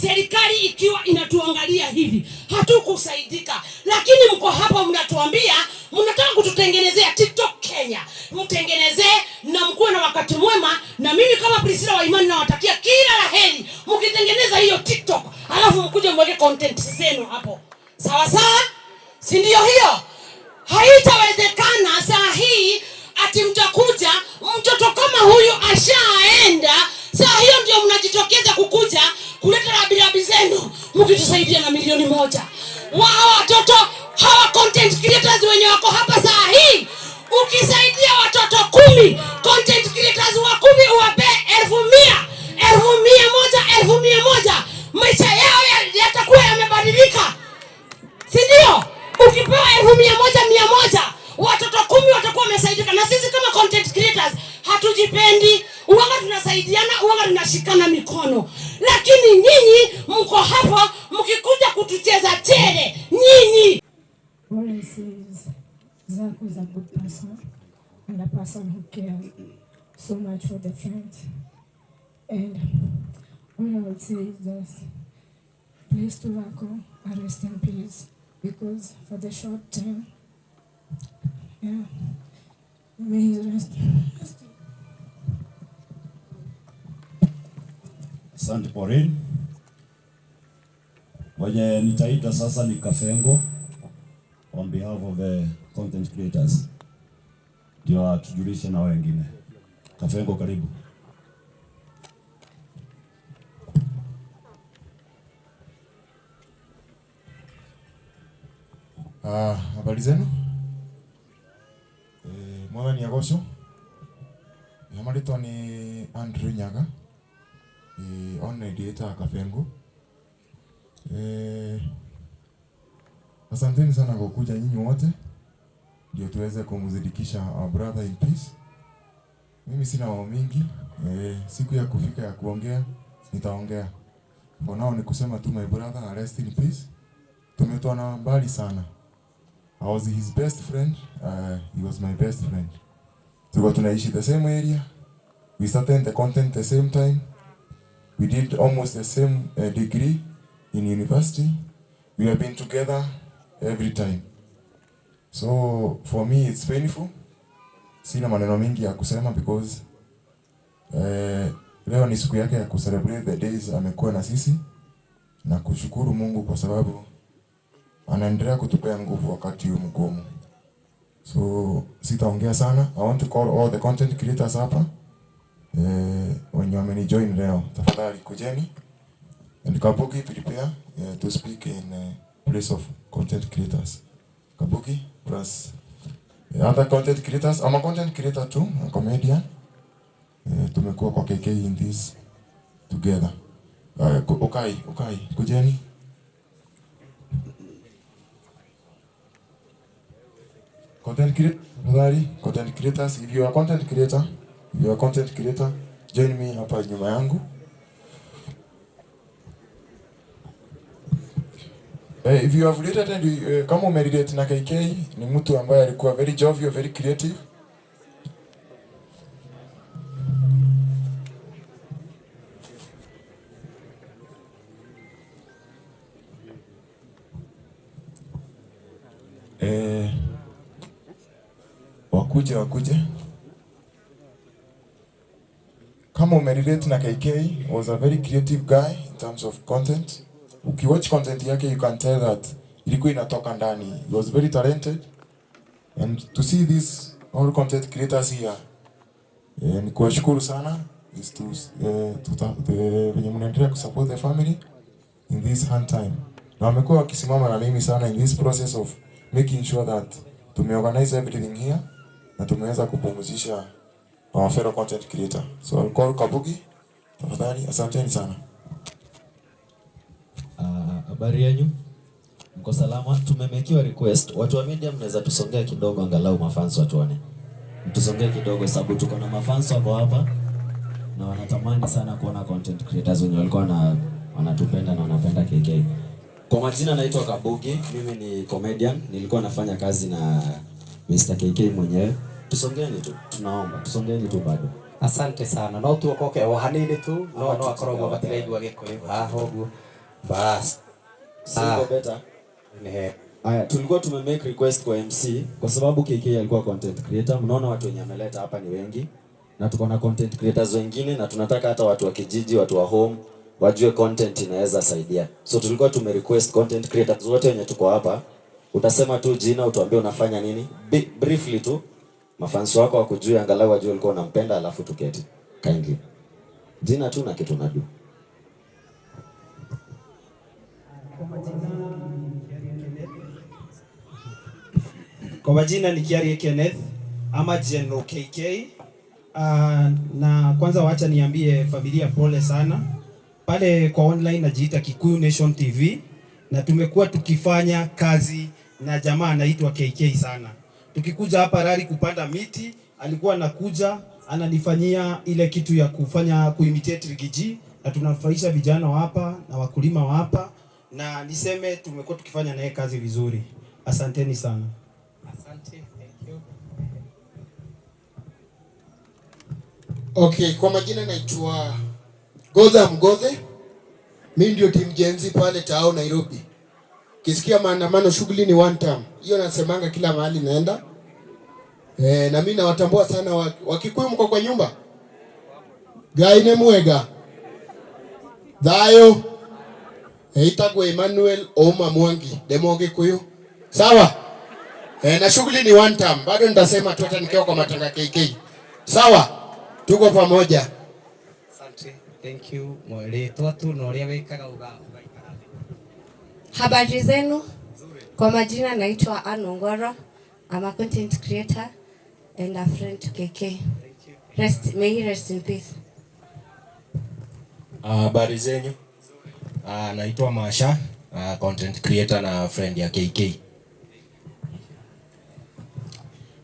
Serikali ikiwa inatuangalia hivi, hatukusaidika, lakini mko hapa mnatuambia mnataka kututengenezea TikTok Kenya. Mtengenezee na mkuwe na wakati mwema, na mimi kama Priscilla wa Imani nawatakia kila la heri mkitengeneza hiyo TikTok, alafu mkuje mweke content zenu hapo, sawa sawa, si ndio hiyo? Haitawezekana saa hii ati mtakuja mtoto kama huyu ashaenda, saa hiyo ndio mnajitokeza kukuja kuleta rabirabi zenu mkitusaidia na 1 milioni. Wa watoto hawa content creators wenye wako hapa saa hii, ukisaidia watoto 10 content creators wa 10 uwape 100,000, 100,000, 100,000, maisha yao yatakuwa yamebadilika, si ndio? Ukipewa 100,000 100, watoto 10 watakuwa wamesaidika. Na sisi kama content creators hatujipendi, uwaga tunasaidiana, uwaga tunashikana mikono, lakini nyinyi mko hapa mkikuja kutucheza chere nyinyi. What I say is Zach was a good person and a person who cared so much for the friends. And what I would say is just please to Wako, rest in peace, because for the short time, yeah, may he rest. Rest. Asante Pauline. Mwenye nitaita sasa ni Kafengo on behalf of the content creators, ndio atujulishe na wengine. Kafengo, karibu. Ah, habari zenu? Mwathani agocwo. Marĩtwa ni Andrew Nyaga. One ndiĩtaga Kabengo. Asanteni sana kwa kuja nyinyi wote ndio tuweze kumzindikisha our brother in peace. Mimi sina mambo mingi. Siku ya kufika ya kuongea nitaongea. For now ni kusema tu my brother rest in peace. Tumetoana mbali sana. I was his best friend. He was my best friend. Tulikuwa tunaishi the same area. We started the content the same time. We did almost the same degree in university. We have been together every time. So for me it's painful. Sina maneno mingi ya kusema because leo ni siku yake ya kucelebrate the days amekuwa na sisi na kushukuru Mungu kwa sababu anaendelea kutupea nguvu wakati huu mgumu. So sitaongea sana. I want to call all the content creators hapa wenye wamenijoin leo, tafadhali kujeni. And Kabuki, prepare to speak in place of content creators. Kabuki plus other content creators. I'm a content creator too, a comedian. Tumekuwa kwa KK in this together. Ukai, Ukai, kujeni. Content creator, tafadhali, content creators, if you are a content creator, if you are a content creator, join me hapa nyuma yangu. If you have related and kama umerelate na KK, ni mtu ambaye alikuwa very jovial, very creative. Wakuje wakuje. Kama umerelate na KK, was a very creative guy in terms of content. Ukiwatch content yake you can tell that ilikuwa inatoka ndani. He was very talented. And to see this all content creators here, ni kuwashukuru sana is to the venye mnaendelea kusupport the family in this hard time. Na wamekuwa wakisimama na mimi sana in this process of making sure that tumeorganize everything here na tumeweza kupumzisha our fellow content creator. So I'll call Kabugi. Tafadhali, asanteni sana. Habari yenu? Mko salama? Tumemekiwa request. Watu wa media mnaweza tusongea kidogo angalau mafans watuone. Mtusongee kidogo sababu tuko na mafans wako hapa na wanatamani sana kuona content creators wenye walikuwa na wanatupenda na wanapenda KK. Kwa majina naitwa Kabugi, mimi ni comedian, nilikuwa nafanya kazi na Mr. KK mwenyewe. Tusongeeni tu, tunaomba, tusongeeni tu bado. Asante sana. No tuokoke o hanini tu, no akoragwo matiraigua Gikuyu haha ũguo. Bas. Siko better. Ne. Aya, tulikuwa tumemake request kwa MC kwa sababu KK alikuwa content creator. Mnaona watu wenye ameleta hapa ni wengi na tuko na content creators wengine, na tunataka hata watu wa kijiji, watu wa home wajue content inaweza saidia. So tulikuwa tumerequest content creators wote wenye tuko hapa, utasema tu jina, utuambie unafanya nini briefly tu, mafans wako wakujue, angalau wajue ulikuwa unampenda, alafu tuketi kindly. Jina tu na kitu unadu. Kwa majina ni Kiarie Kenneth ama General KK. Na kwanza wacha niambie familia pole sana. Pale kwa online najiita Kikuyu Nation TV na tumekuwa tukifanya kazi na jamaa anaitwa KK sana. Tukikuja hapa rally kupanda miti, alikuwa anakuja ananifanyia ile kitu ya kufanya kuimitate Riggy G, na tunafurahisha vijana wa hapa na wakulima wa hapa, na niseme tumekuwa tukifanya naye kazi vizuri. Asanteni sana. Asante, thank you. Okay, kwa majina naitwa Godha Mgodhe. Mimi ndio team Gen Z pale Tao Nairobi. Kisikia maandamano shughuli ni one time. Hiyo nasemanga kila mahali naenda. Na mimi nawatambua sana Wakikuyu mko kwa nyumba? Gaine mwega. Thayo. Itagwo Emmanuel Ouma Mwangi, demo Gikuyu. Sawa? Na shughuli ni one time. Bado nitasema tu hata nikiwa kwa matanga KK. Sawa? Tuko pamoja. Asante, thank you. Rĩtwa tu na ũrĩa wĩkaga ũgaikara thĩ. Habari zenu? Kwa majina naitwa Ann Ongoro. I'm a content creator and a friend to KK. May he rest in peace. Habari zenyu? Naitwa Masha, content creator na friend ya KK.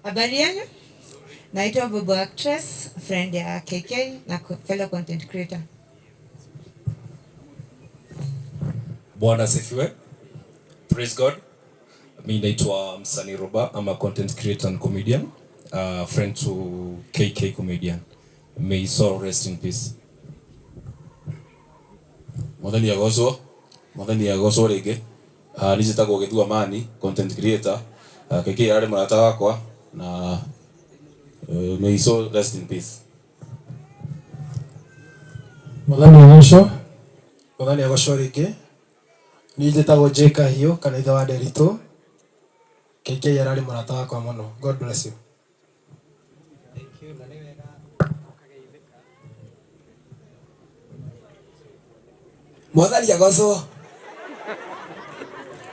Habari yenu? Naitwa Bobo Actress, friend ya KK na fellow content creator. Bwana asifiwe. Praise God. Mi naitwa Msanii Roba, I'm a content creator and comedian. Friend to KK comedian. May his soul rest in peace. Mwathani agocwo, Mwathani agocwo rĩngĩ. Niĩ njĩtagwo Gĩthua Mani, content creator. KK arĩ mũrata wakwa na may his soul rest in peace. Mwathani agocwo, Mwathani agocwo rĩngĩ. Niĩ njĩtagwo J Kahiũ kana ithe wa Nderitu. KK ararĩ mũrata wakwa mũno. God bless you. Thank you, na nĩ wega ũkageithĩka. Mwathani agocwo,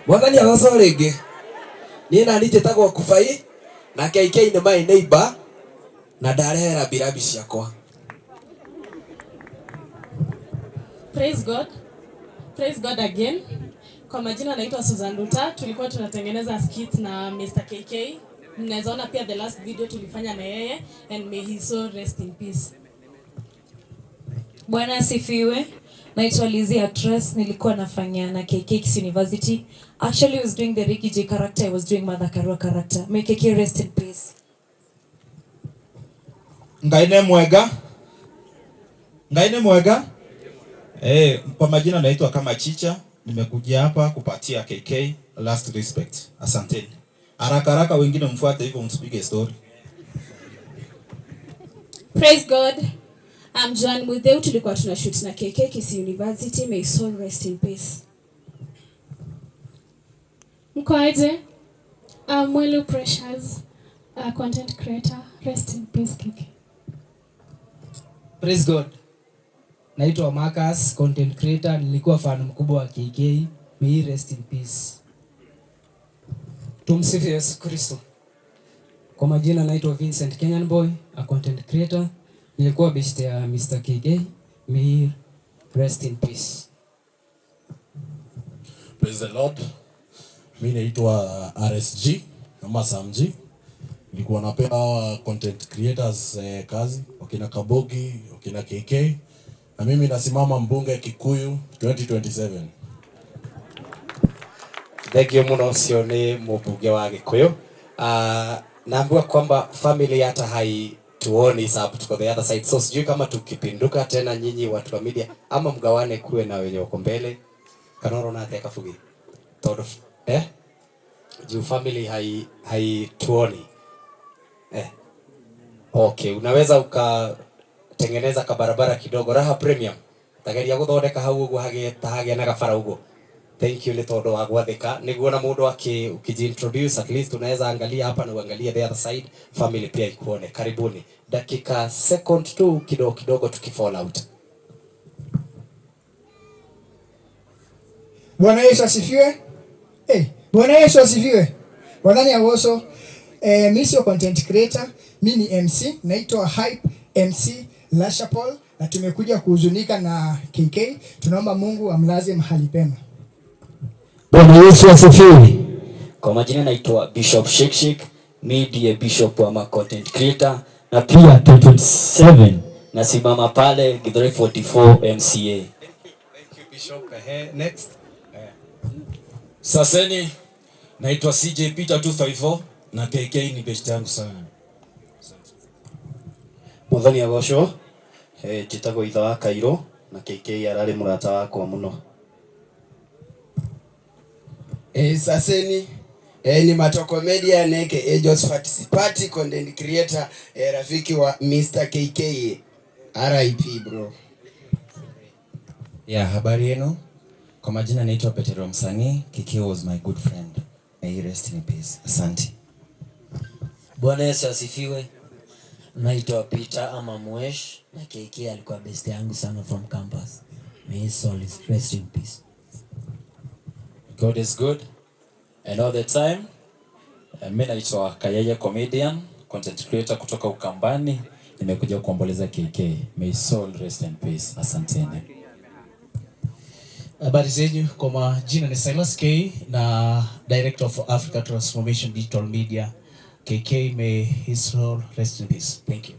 Mwathani agocwo rĩngĩ. Niĩ nani njĩtagwo Kubai na KK nĩ my neighbor na ndarehe rambirambi ciakwa. Praise God. Praise God again. Kwa majina naitwa Susan Ruta. Tulikuwa tunatengeneza skit na Mr. KK. Mnaweza ona pia the last video tulifanya na yeye, and may his soul rest in peace. Bwana asifiwe. Naitwa Lizzie Actress, nilikuwa nafanya na KK Kisii University. Actually I was doing the Riggy G character, I was doing Mother Karua character. May KK rest in peace. Ngai nĩ mwega. Ngai nĩ mwega. Kwa majina naitwa kama Chicha, nimekuja hapa kupatia KK last respect. Asanteni. Haraka haraka wengine mfuate hivyo msipige story. Praise God. I'm Joan Mutheu, tulikuwa tunashoot na KK Kisii University. May soul rest in peace. Mko aje? I'm Mwelu Precious, a content creator. Rest in peace, KK. Praise God. Naitwa Marcus, content creator. Nilikuwa fan mkubwa wa KK. May he rest in peace. Tumsifu Yesu Kristo. Kwa majina naitwa Vincent Kenyan Boy, a content creator. Nilikuwa best ya Mr. KK. May he rest in peace. Praise the Lord. Mi naitwa RSG ama Samji. Nilikuwa napea hawa content creators kazi, wakina Kabogi, wakina KK. Na mimi nasimama mbunge Kikuyu 2027. Thank you muno, ucio ni mbunge wa Gikuyu. Naambiwa kwamba family hata haituoni sababu tuko the other side. So sijui kama tukipinduka tena nyinyi watu wa media ama mgawane kuwe na wenye wako mbele. Kana ũrona atĩa Kabugi? Tondũ juu family haituoni. Okay, unaweza ukatengeneza kabarabara kidogo Raha Premium. Tageria guthondeka hau uguo hagie ta hagia na gabara uguo. Thank you nĩ tondũ wa gwathĩka nĩguo na mũndũ aki ukijiintroduce at least unaweza angalia hapa na uangalie the other side, family pia ikuone. Karibuni, dakika second tu kidogo kidogo tukifall out. Bwana Yesu asifiwe. Bwana Yesu asifiwe. Bwana Agoso. Mi sio content creator, mi ni MC, naitwa Hype MC Lasha Paul na tumekuja kuhuzunika na KK. Tunaomba Mungu amlaze mahali pema. Bwana Yesu asifiwe. Kwa majina naitwa Bishop Shake Shake, mi ndiye bishop wa ma content creator na pia 2027 nasimama pale Githurai 44 MCA. Thank you Bishop. Next. Saseni, naitwa CJ Peter 254 na KK ni best yangu sana. Muthoni agocwo, njĩtagwo itha wa Kairo na KK ararĩ mũrata wakwa mũno. Saseni, ni Matoko Media aka Josephat Sipati content creator, rafiki wa Mr. KK. RIP bro. Yeah, habari yenu. Kwa majina naitwa Petero Msanii. KK was my good friend. May he rest in peace. Asante. Bwana Yesu asifiwe. Naitwa Peter ama Mwesh na KK alikuwa best yangu sana from campus. May his soul rest in peace. God is good and all the time. Mimi naitwa Kayeye comedian, content creator kutoka Ukambani. Nimekuja kuomboleza KK. May his soul rest in peace. Asanteni. Habari zenyu, kwa majina ni Silas K na Director of Africa Transformation Digital Media. KK, may his soul rest in peace. Thank you.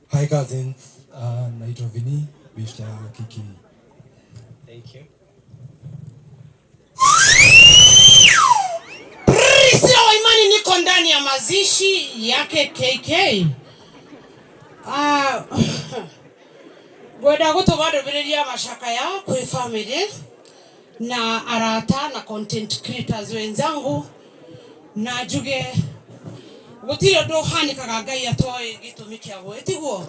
Hi cousins, naitwa Vini, bishta KK. Thank you. Priscilla wa Imani, niko ndani ya mazishi yake KK. Ngwenda gutuma ndũmĩrĩri ya macakaya kwĩ family na arata na content creators wenzangu na njuge gũtirĩ ũndũ ũhanĩkaga Ngai atoĩ gĩtũmi kĩaguo, ĩtiguo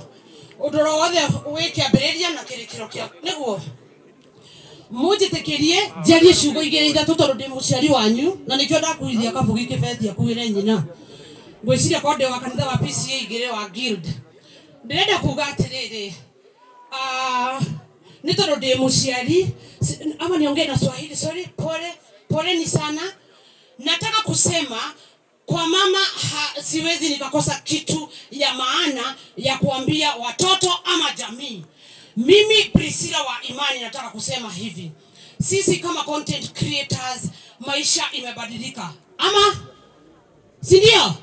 ũndũ oro wothe wĩ kĩambĩrĩria na kĩrĩkĩro kĩaguo, nĩguo munjĩtĩkĩrie njarie ciugo igĩrĩ ithatũ tondũ ndĩ mũciari wanyu na nĩkĩo ndakuithia Kabugi kĩbeti akuĩre nyina. Ngwĩciria korwo ndĩ wa kanitha wa PCA igĩrĩ wa guild. Ndĩrenda kuga atĩrĩrĩ, nĩ tondũ ndĩ mũciari, ama niongee na Swahili, sorry, pole poleni sana. Nataka kusema kwa mama siwezi nikakosa kitu ya maana ya kuambia watoto ama jamii. Mimi Priscilla wa Imani nataka kusema hivi. Sisi kama content creators maisha imebadilika. Ama si ndio?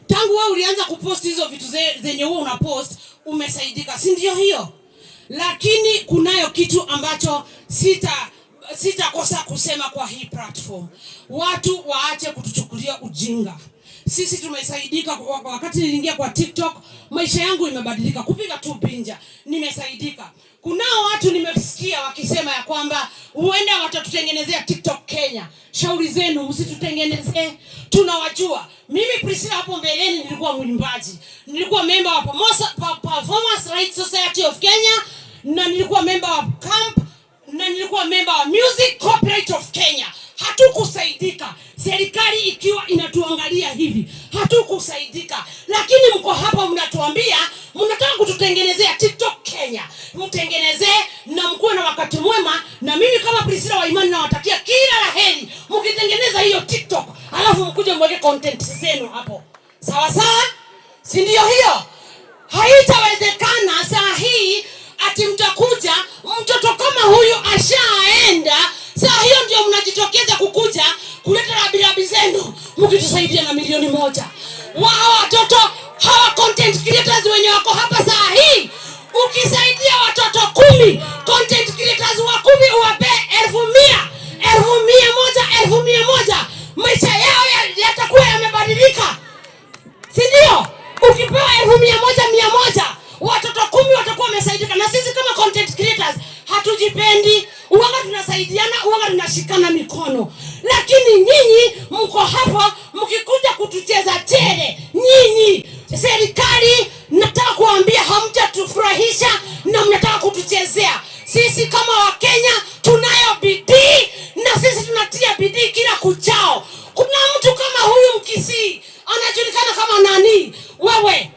Tangu wewe ulianza kupost hizo vitu zenye wewe unapost umesaidika, si ndio hiyo? Lakini kunayo kitu ambacho sitakosa kusema kwa hii platform. Watu waache kutuchukulia ujinga. Sisi tumesaidika. Wakati niliingia kwa TikTok maisha yangu imebadilika. Kupiga tu binja nimesaidika. Kunao watu nimesikia wakisema ya kwamba huenda watatutengenezea TikTok Kenya. Shauri zenu, msitutengenezee, tunawajua. Mimi Priscilla hapo mbeleni nilikuwa mwimbaji. Nilikuwa member wa Performance Rights Society of Kenya na nilikuwa member wa CAMP na nilikuwa member wa Music Copyright of Kenya. Hatukusaidika. Serikali ikiwa inatuangalia hivi, hatukusaidika. Lakini mko hapa mnatuambia mnataka kututengenezea TikTok Kenya. Mtengenezee na mkuwe na wakati mwema. Na mimi kama Priscilla wa Imani nawatakia kila la heri mkitengeneza hiyo TikTok, alafu mkuje mweke content zenu hapo. Sawa sawa? Si ndio hiyo? Haitawezekana saa hii ati mtakuja mtoto kama huyu ashaenda, saa hiyo ndio mnajitokeza kukuja kuleta rabirabi zenu mkitusaidia na 1,000,000. Wao watoto hawa content creators wenye wako hapa saa hii, ukisaidia watoto 10 content creators wa 10 uwape 100,000, 100,000, 100,000, maisha yao yatakuwa yamebadilika, si ndio? Ukipewa 100,000, 100, watoto 10 watakuwa wamesaidika. Na sisi kama content creators hatujipendi. tunasaidiana, huwa tunashikana mikono. Lakini nyinyi mko hapa mkikuja kutucheza chere. Nyinyi serikali, nataka kuambia hamjatufurahisha na mnataka kutuchezea. Sisi kama Wakenya tunayo bidii na sisi tunatia bidii kila kuchao. Kuna mtu kama huyu Mkisii anajulikana kama nani? Wewe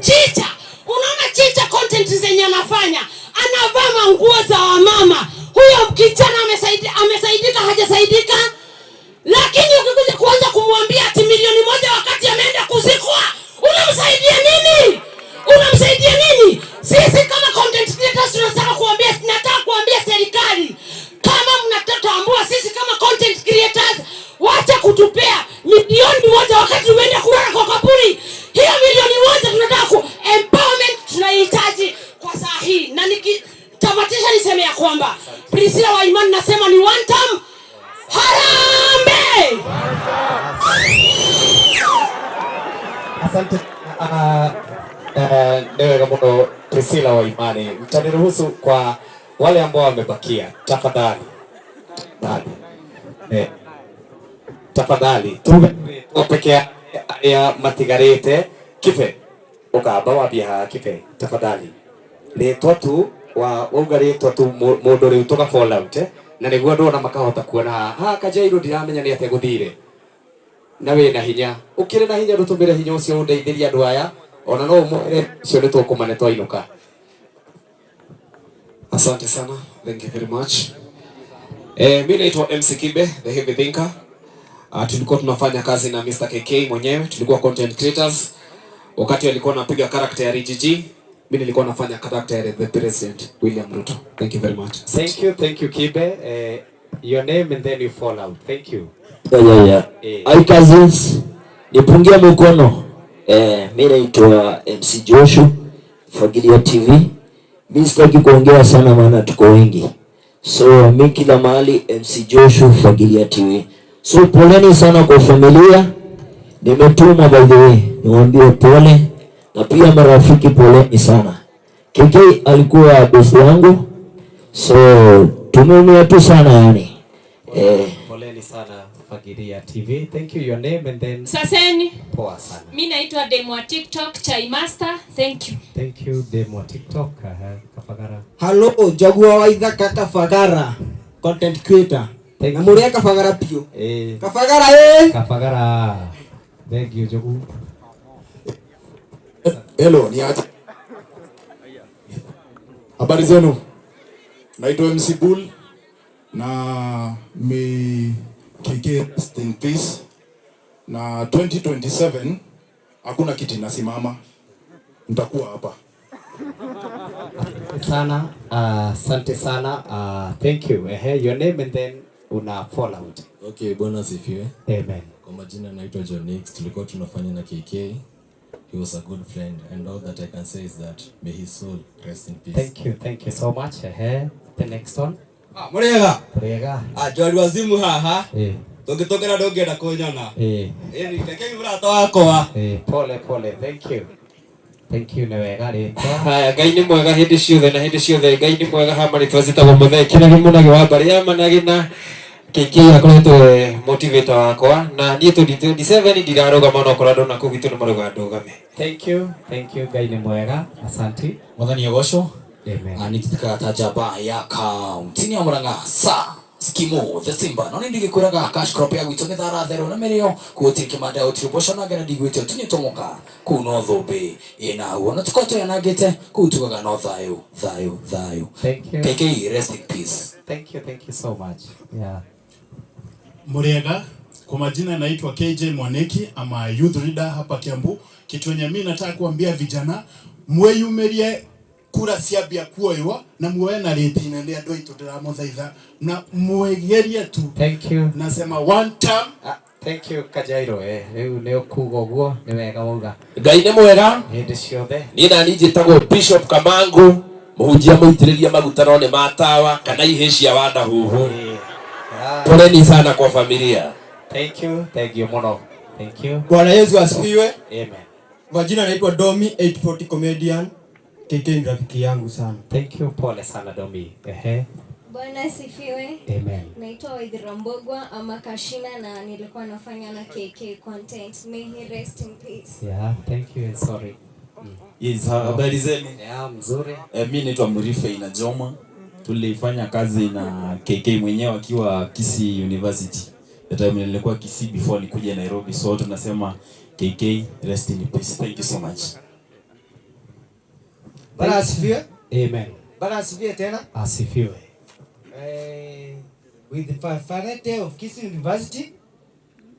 Chicha. Unaona Chicha content zenye anafanya, anavaa manguo za wamama. Huyo kijana amesaidika, hajasaidika? Lakini ukikuja kuanza kumwambia ati 1,000,000 wakati ameenda kuzikwa, unamsaidia nini? Unamsaidia nini? Sisi kama content creators tunataka kuambia serikali, kama mnatutambua sisi kama content creators, wacha kutupea 1,000,000 wakati umeenda kulala kwa kaburi. Hiyo 1,000,000 tunataka ku empowerment tunahitaji kwa saa hii. Na nikitamatisha niseme ya kwamba Priscilla wa Imani nasema ni one time. Harambee! Asante. Newega muno Priscilla wa Imani. Mtaniruhusu kwa wale ambao wamebakia, tafadhali. Tafadhali tuge peke ya matigarite kibe ukamba wambia kibe tafadhali ritwa tu wa wauga ritwa tu mundu riu tuka fall out na niguo andu ona makahota kuona ha Kajairo ndiramenya ni atia guthire na wina hinya ukire na hinya ndutumire hinya ucio undeithirie andu aya ona no umwire ucio ni tukumane twainuka. Asante sana, thank you very much. Mimi naitwa MC Kibe, the Heavy Thinker. Tulikuwa tunafanya kazi na Mr. KK mwenyewe, tulikuwa content creators. Wakati alikuwa anapiga character ya RGG, mimi nilikuwa nafanya character ya the President William Ruto. Thank you very much. Thank you Kibe. Your name and then you fall out. Thank you. Yeah. Hi cousins, nipungie mkono. Mimi naitwa MC Joshua, Fagilia TV. Mimi sitaki kuongea sana maana tuko wengi. So mimi kila mahali MC Joshua, Fagilia TV. So poleni sana kwa familia. Nimetuma by the way, niwaambie pole na pia marafiki poleni sana. KK alikuwa boss wangu. So tumeumia tu sana yani. Poleni sana Fagilia TV. Thank you, your name and then. Saseni. Poa sana. Mimi naitwa Demo wa TikTok, Chai Master. Thank you. Thank you Demo wa TikTok. Kafagara. Hello, Jagua wa Ithaka Kafagara, content creator. Na muria Kafagara pio. Kafagara Kafagara. Thank you Jogu. Hello, ni aje? Habari zenu. Naitwa MC Bull na mi KK rest in peace. Na 2027 hakuna kiti nasimama, nitakuwa hapa. Sana, asante sana. Thank you. Your name and then una fall out. Okay, bwana asifiwe. Amen. Kwa majina naitwa John Nix, tulikuwa tunafanya na KK. He was a good friend and all that I can say is that may his soul rest in peace. Thank you so much. The next one. Murega. Murega. Njwari wazimu haha. Tũngĩtũngana ndũngĩenda kũnyona. Ĩni KK mũrata wakwa. Pole pole. Thank you. Thank you, nĩ wega rĩtwa. Haya, Ngai nĩ mwega hĩndĩ ciothe na hĩndĩ ciothe Ngai nĩ mwega ha marĩtwa njĩtagwo Mũthee Kĩragĩ Mũnagĩ wa mbarĩ ya Managĩ na KK akoretwo motivator wakwa na niĩ 2027 ndirarũgama onokorwo andũ na kũu gwitũ nĩ marauga ndũgame. Thank you, Ngai nĩ mwega. Asante. Mwathani agocwo. Amen. Nikitika ta njamba ya kaunti ya Murang'a sa Skimo the Simba no nindigikwiraga cash crop ya gwitũ nĩ thara therũ na mĩrĩo gũtirĩ kĩmanda gũtirĩ mboco na ngena ndigwĩte tunyitwo kũu no thũmbĩ ĩna huo na tũkorwo tũyanangĩte kũu tugaga no thayũ thayũ thayũ. Thank you. KK rest in peace. Thank you so much. Yeah. Muriega, kwa majina naitwa KJ Mwaneki, ama youth leader hapa Kiambu. Kitu yenye mimi nataka kuambia vijana, mweyumerie kura ciambia kuoywo na muoe na rĩti nene andũ aitũ ndĩramũthaitha na mwegerie tu. Thank you. Nasema one term. Thank you Kajairo. Rĩu nĩ ũkuga ũguo nĩ wega wauga. Ngai nĩ mwega hĩndĩ ciothe. Niĩ nani njĩtagwo Bishop Kamangu, mũhunjia mũitĩrĩrie maguta no nĩ matawa kana ihĩ cia wanahuhu. Poleni sana kwa familia. Thank you mũno. Thank you. Bwana Yesu asifiwe. Amen. Majina naitwa Domi 840 comedian. KK ni rafiki yangu sana. Thank you, pole sana Domi. Bwana asifiwe. Amen. Naitwa Waithira Mbogwa ama Kashina na nilikuwa nafanya na KK content. May he rest in peace. Yeah, thank you and sorry. Yes, habari zenu? Yeah, mzuri. Mi naitwa Murife Inajoma. Tulifanya kazi na KK mwenyewe akiwa Kisii University. The time nilikuwa Kisii before nikuje Nairobi. So tunasema KK rest in peace. Thank you so much. Bwana asifiwe. Amen. Bwana asifiwe tena. Asifiwe. With the fraternity of Kisii University,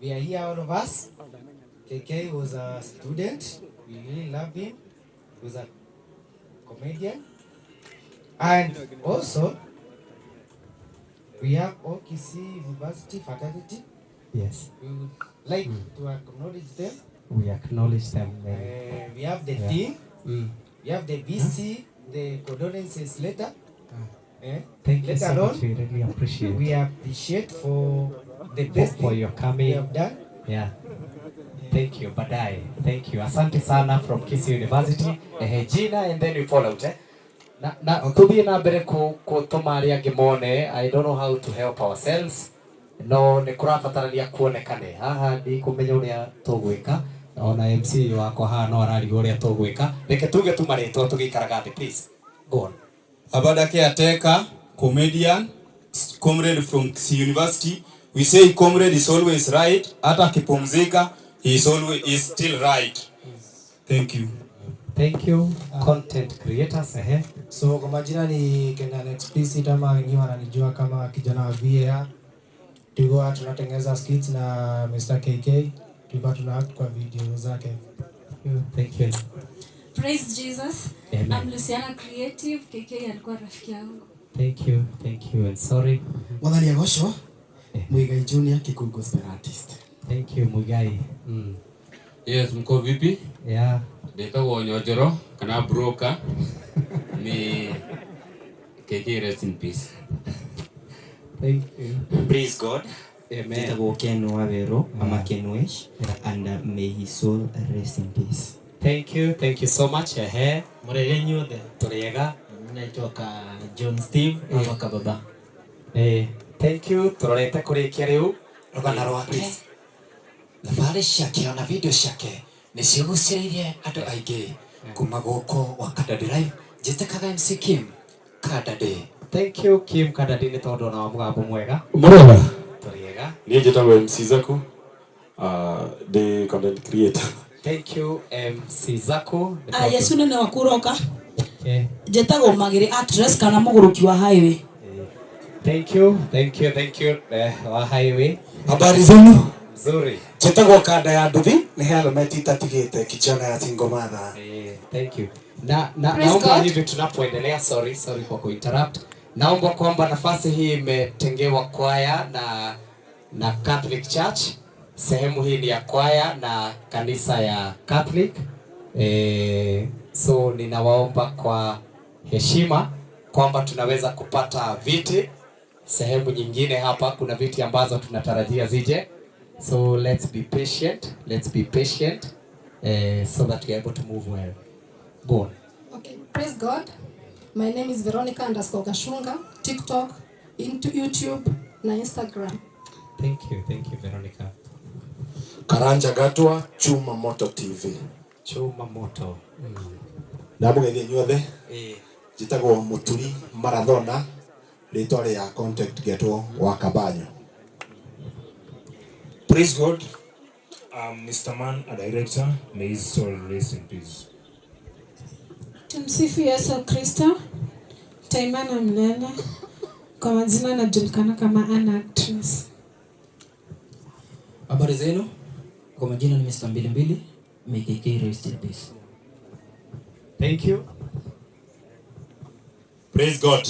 we are here, all of us. KK was a student. We really love him. He was a comedian. And also, we have all Kisii University fraternity. Yes. We would like to acknowledge them. We acknowledge them. We have the dean. We have the VC, the condolences letter. Thank you Later so on, much. We really appreciate. We appreciate for the best for your coming. we have done. Yeah. Thank you. Baadaye. Thank you. Asante sana from Kisii University. Gina and then we follow out. Na tuthie na mbere kutuma aria angi mone. I don't know how to help ourselves. No nĩ kũrabatarania kuonekane haha ndikumenya ũrĩa tũgwĩka ona MC wakwa haha no ararigwo ũrĩa tũgwĩka. Reke tuge tu marĩtwa tũgĩikaraga thĩ, please go on. Abada caretaker, comedian, comrade from Kisii University. We say comrade is always right. Hata akipumzika, he is always is still right. Thank you. Thank you. Content creators, ehe. So kwa majina ni Kenan Explicit ama wengine wananijua kama kijana wa VAR. Tulikuwa tunatengeneza skits na Mr. KK. Tulikuwa tuna act kwa video zake. Thank you. Praise Jesus. Amen. I'm Luciana Creative. KK alikuwa rafiki yangu. Thank you. Thank you and sorry. Mwathani agocwo. Muigai Junior, Kikuyu gospel artist. Thank you Muigai. Yes, mko vipi? Yeah. Ndetagwo Nyonjoro kana broker. Ni KK rest in peace. Thank you. Praise God. Amen. Ndetagwo Ken Wawero ama Ken Wesh and may his soul rest in peace. Thank you. Thank you so much. Ehe. Murege inyuothe. Turiega. Naitwa ka John Steve ama Kababa. Thank you. Turorete kurikia riu. Rũgano rwake, thabarĩ ciake ona video ciake nĩ cigucĩrĩirie andũ aingĩ kuma gũkũ gwa Kadadi Live. Njĩtĩkaga MC Kim Kadadi. Thank you Kim Kadadi nĩ tondũ ona wa mũgambo mwega. Mũrega. Tũrĩega. Niĩ njĩtagwo MC Zaku, ndĩ content creator. Thank you MC Zaku. Yesu nene waku ũroka. Okay. Njĩtagwo Magĩrĩ actress kana mũgũrũki wa highway. Thank you, thank you, thank you. Wa highway. Habari zenu? Nzuri. Njĩtagwo Kanda ya Nduthi, nĩ helmet itatigĩte kijana ya single mother. Thank you. Na Praise naomba God. hivi tunapoendelea, sorry kwa kuinterrupt. Naomba kwamba nafasi hii imetengewa kwaya na Catholic Church. Sehemu hii ni ya kwaya na kanisa ya Catholic. So ninawaomba kwa heshima kwamba tunaweza kupata viti sehemu nyingine hapa. Kuna viti ambazo tunatarajia zije. So let's be patient, let's be patient, so that we are able to move well. Go on. Okay, praise God. My name is Veronica underscore Gashunga, TikTok, into YouTube na Instagram. Thank you, thank you Veronica. Karanja Gatwa, Chuma Moto TV. Chuma Moto. Ndamũgeithia inyuothe. Njĩtagwo Mũturi Marathona, rĩtwa rĩa contact getwo wa Kabanyo. Praise God. I'm Mr. Man, a director. May his soul rest in peace. Tumsifu Yesu Kristo. Taimana Mlele. Kwa majina najulikana kama an actress. Habari zenu? Kwa majina ni Mr. Mbili Mbili. May KK rest in peace. Thank you. Praise God.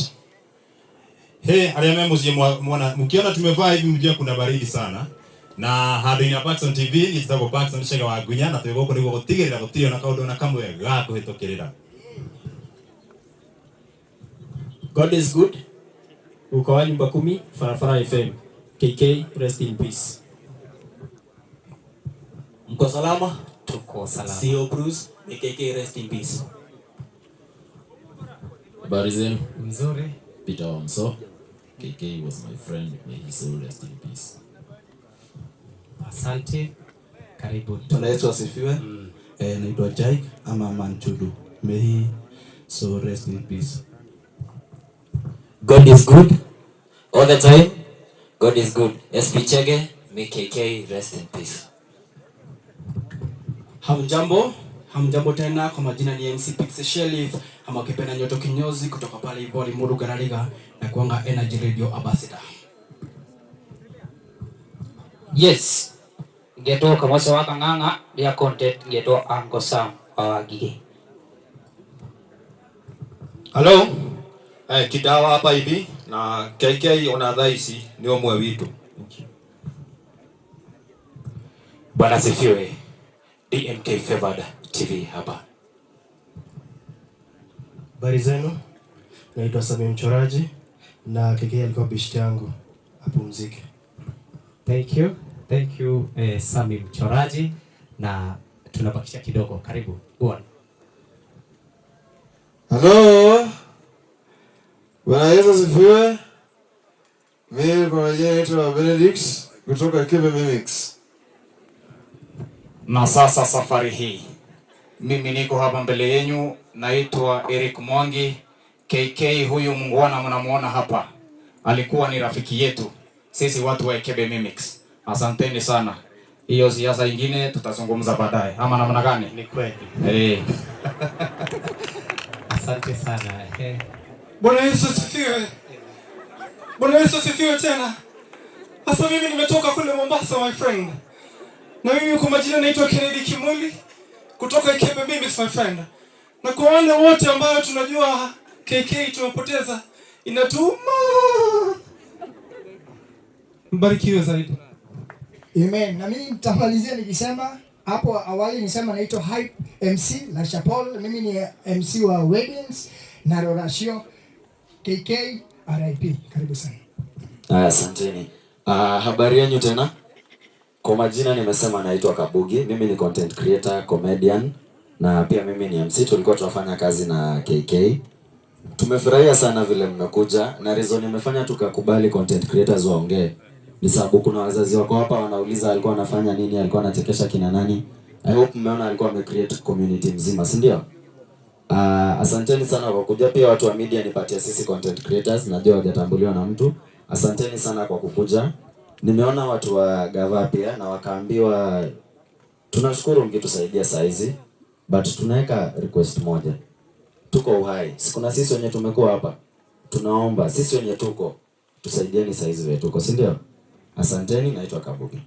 Hey, arĩa me mũciĩ mwana mkiona tumevaa hivi mjue kuna baridi sana. Na handũ-inĩ ha Paxson TV niĩ njĩtagwo Paxson Chege wa Ngunya na twĩ gũkũ nĩguo gũtigĩrĩra gũtirĩ ona kaũndũ ona kamwe ga kũhĩtũkĩrĩra. God is good. Uko wa nyumba kumi, Farafara FM. KK, rest in peace. Mko salama? Tuko salama. CEO Bruce, may KK rest in peace. Habari zenu? Mzuri. Peter Wamso. KK was my friend. May his soul rest in peace. Asante. Karibu. Bwana Yesu asifiwe. Naitwa Jaik ama Manchudu. May he so rest in peace. God is good all the time. God is good. SP Chege, may KK rest in peace. Hamjambo, hamjambo tena. Kwa majina ni MC Pixie Shelif ama ukipenda Nyoto Kinyozi kutoka pale hivyo Limuru Garariga na kuanga Energy Radio Ambassador. Yes, ngetwo Kamoso wa Kang'ang'a ria content ngetwo Uncle Sam wa Wangigĩ. Hello. Kidawa hapa hivi na KK ona thaa ici nĩ ũmwe witũ. Bwana asifiwe. DMK Favored TV hapa. Habari zenu, naitwa Sami Mchoraji na KK alikuwa beshte yangu, apumzike. Thank you. Thank you, Sami Mchoraji, na tunabakisha kidogo. Karibu. Go on. Hello. Bwana Yesu asifiwe. Mimi kwa majina naitwa Benedict kutoka Kebe Mimics. Na sasa safari hii mimi niko hapa mbele yenyu, naitwa Eric Mwangi. KK huyu mungwana mnamuona hapa, alikuwa ni rafiki yetu sisi watu wa Ekebe Mimics. Asanteni sana. Hiyo siasa ingine tutazungumza baadaye, ama namna gani? Ni kweli. Eh. Asante sana. Bwana Yesu asifiwe. Bwana Yesu asifiwe tena. Sasa mimi nimetoka kule Mombasa, my friend. Na mimi kwa majina naitwa Kennedy Kimuli kutoka Ekebe Mimics, my friend. Na kwa wale wote ambao tunajua KK tumepoteza, inatuma. Mbarikiwe zaidi. Amen. Na mimi nitamalizia nikisema hapo awali nisema naitwa Hype MC La Chapelle. Mimi ni MC wa weddings na Rorashio. KK RIP. Karibu sana. Haya, asanteni. Habari yenu tena. Kwa majina nimesema naitwa Kabugi. Mimi ni content creator, comedian na pia mimi ni MC. Tulikuwa tunafanya kazi na KK. Tumefurahia sana vile mmekuja, na reason imefanya tukakubali content creators waongee ni sababu kuna wazazi wako hapa wanauliza alikuwa anafanya nini, alikuwa anachekesha kina nani. I hope mmeona alikuwa amecreate community mzima, si ndio? Asanteni sana kwa kuja. Pia watu wa media nipatie sisi content creators, najua hawajatambuliwa na mtu. Asanteni sana kwa kukuja. Nimeona watu wa gava pia na wakaambiwa tunashukuru mkitusaidia saa hizi, but tunaweka request moja. Tuko uhai. Kuna sisi wenye tumekuwa hapa. Tunaomba sisi wenye tuko tusaidieni saa hizi wetu tuko, si ndio? Asanteni, naitwa Kabugi.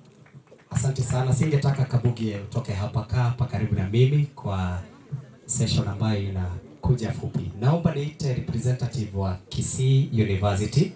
Asante sana. Singetaka Kabugi utoke hapa, kaa hapa karibu na mimi kwa session ambayo inakuja fupi. Naomba niite representative wa Kisii University.